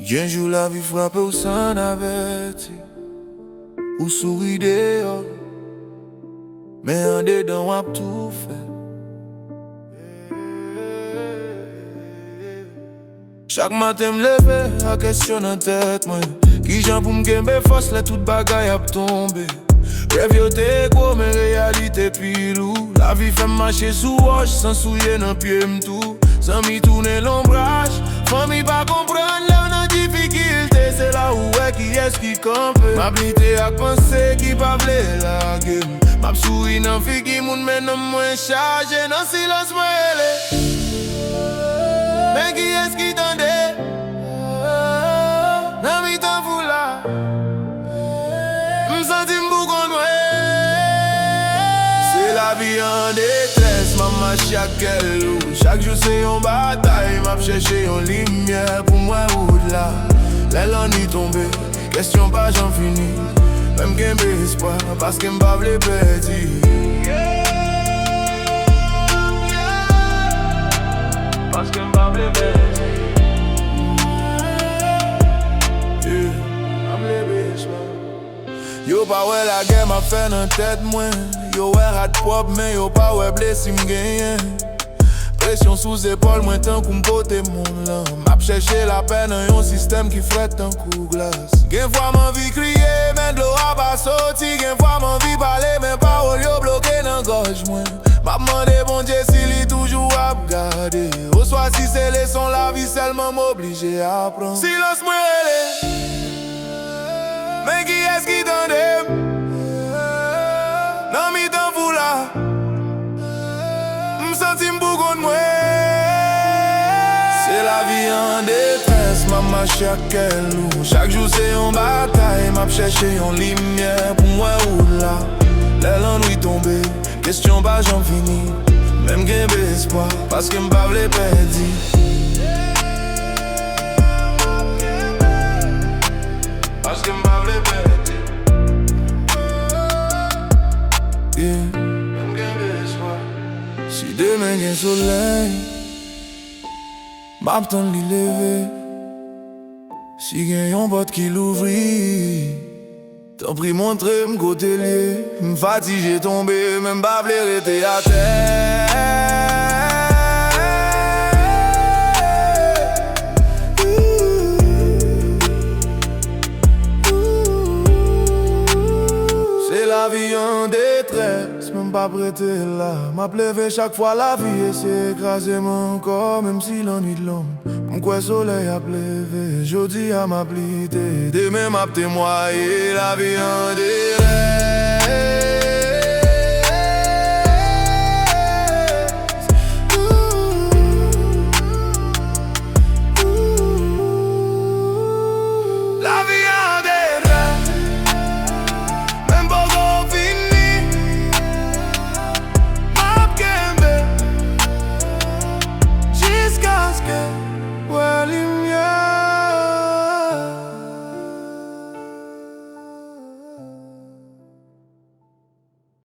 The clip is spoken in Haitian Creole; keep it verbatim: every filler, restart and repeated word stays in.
Gen jou lavi frape w san avèti. Ou souri deyò, men andedan w ap toufe. Chak maten m leve ak kesyon nan tèt mwen, kijan pou m kenbe fòs lè tout bagay ap tonbe? Rèv yo te gwo, men reyalite pi lou. Lavi fè m mache sou wòch san souye nan pye m tou. Zanmi tounen lonbraj, fanmi pa konprann lè w nan difikilte. Se la ou wè kiyès ki kanpe. M ap lite ak panse ki pa vle lage m. M ap souri nan figi moun, men nanm mwen chaje. Nan silans mwen rele. Men kiyès ki tande? Nan mitan foul la, m santi m pou kont mwen. Se lavi an detrès, m ap mache ak kè lou. Chak jou se yon batay, m ap chèche yon limyè pou m wè wout la. Lè lannwit tonbe, kesyon pa janm fini. Men m kenbe espwa, paske m pa vle pèdi. Paske m pa vle pèdi. Yeah. M ap leve espwa. Yo pa wè lagè m ap fè nan tèt mwen. Yo wè rad pwòp, men yo pa wè blesi m genyen. Presyon sou zepòl mwen tankou m pote mòn lan. M ap chèche lapè nan yon sistèm ki frèt tankou glas. Gen fwa m anvi kriye, men dlo a pa soti. Gen fwa m anvi pale, men pawòl yo bloke nan gòj mwen. M ap mande Bondye si li toujou ap gade, oswa si se leson lavi sèlman m oblije aprann. Silans mwen rele. Men kiyès ki tande m? Nan mitan foul la, m santi m pou kont mwen. Se lavi an detrès, m ap mache ak kè lou. Chak jou se yon batay, m ap chèche yon limyè pou m wè wout la. Lè lannwit tonbe, kesyon pa janm fini. Men m kenbe espwa, paske m pa vle pèdi. Paske m pa vle pèdi. Yeah. Men m kenbe espwa. Si demen gen solèy, m ap tann li leve. Si gen yon pòt ki louvri, tanpri montre m kote l ye. M fatige tonbe, men m pa vle rete atè. Se lavi an detrès, men m p ap rete la. M ap leve chak fwa lavi eseye kraze m ankò, menm si lannwit long. M kwè solèy ap leve, jodi a m ap lite, demen m ap temwaye lavi an detrès.